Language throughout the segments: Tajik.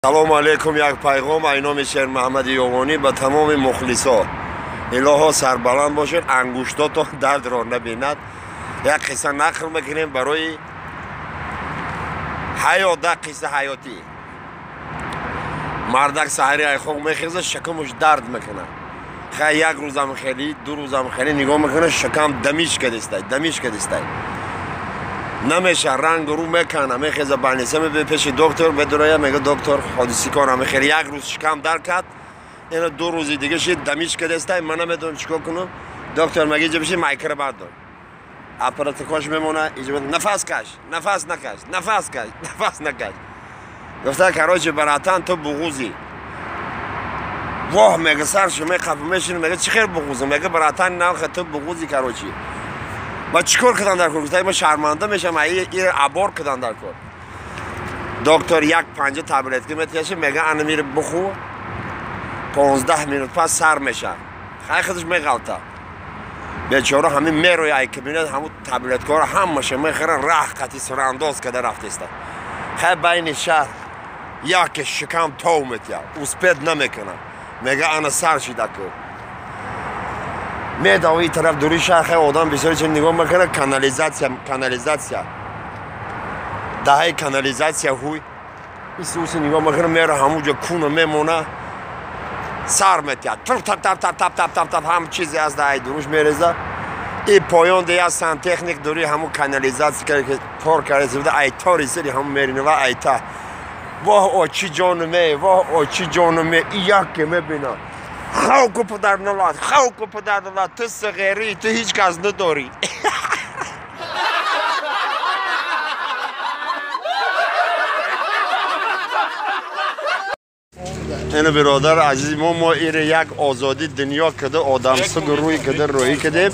Салому алейкум, як пайғом ай номи Шермуҳаммади Ёвонӣ ба тамоми мухлисо. Илоҳо сарбаланд бошед, ангуштотон дардро набинад. Як қисса нақл мекунем барои ҳаёт, да қисса ҳаётӣ. Мардак саҳари айхок мехеза, шакамуш дард мекунад. Хай як рӯзам хеле, ду рӯзам хеле нигоҳ мекунад, шакам дамиш кадистай, дамиш кадистай. Намеша, ранг рӯ мекана, мехеза больница, мебе пеши доктор, медуроя, мега доктор ҳодиси кора мехер, як рӯз шикам дар кард, ина ду рӯзи дига шид, дамиш кадестай, ман намедонам чикор кунам. Доктор мега иҷа биши майкара бардор. Аппаратакош мемона, иҷа нафас каш, нафас накаш, нафас каш, нафас накаш. Гуфта, короче, братан, ту буғузӣ. Воҳ, мега саршо меқапа мешина, мега чӣ хел буғузам? Мега братан, нахе ту буғузӣ, короче. Ба чӣ кор кардам дар кор? Гуфта, ман шарманда мешам, ира абор кардам дар кор. Доктор як панҷа таблетка метиҳаша, мега ана мира бихӯр, 15 минут пас сар меша. Хай худаш меғалта. Бечора ҳамин мероя ай кабинет, ҳамун таблеткаҳоро ҳамаша мехӯра, раҳ қати сурандоз карда рафтеста. Хай байни шаҳр яке шикам тов метиҳад, успед намекунад. Мега ана сар шида ку. Медавӣ тараф дури шаҳр, хай одам бисёр чи нигоҳ мекунад, канализатсия, канализатсия. Даҳаи канализатсия ҳуй. Исуси нигоҳ мекунад, мера ҳамунҷо куна мемона, сар метиҳад. Тур тап тап тап тап тап тап тап ҳам чизе аз даҳаи дуруш мереза. И поён де як сантехник дури ҳамун канализатсия кор карда буда, ай тори сири ҳамун меринава айта. Воҳ очи ҷонуме, воҳ очи ҷонуме, и яке мебинам. Хавку падар налад, хавку падар налад, ту сағирӣ, ту ҳеҷ кас надорӣ. Ина биродар азизи мо, мо ире як озодӣ дунё када, одамсуг рӯй када, рӯӣ кадем.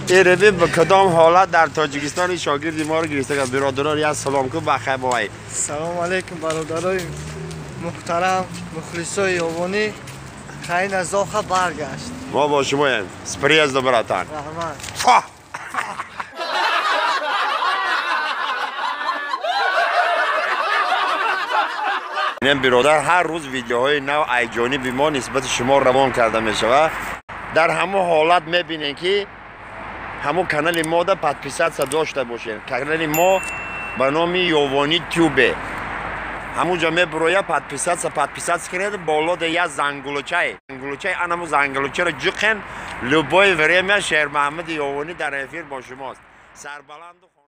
Ире би ба кадом ҳолат дар Тоҷикистон шогирди моро гирифта кард. Биродарон, як салом кун ба хайр бовай. Салом алейкум, бародарои муҳтарам, мухлисои Ёвонӣ. Хайна зоха баргашт. Мо бо шумоем. С приездом, братан. Раҳмат. Инам биродар, ҳар рӯз видеоҳои нав ай ҷониби мо нисбати шумо равон карда мешавад. Дар ҳамон ҳолат мебинем ки ҳамон канали мода подписаться дошта бошед. Канали мо ба номи Ёвонӣ Тюбе. Ҳамунҷо мебуроя, подписаться, подписаться кунед, боло де як зангулучай. Зангулучай, анаму зангулучаро ҷуқен, любое время Шермуҳаммади Ёвонӣ дар эфир бо шумост. Сарбаланду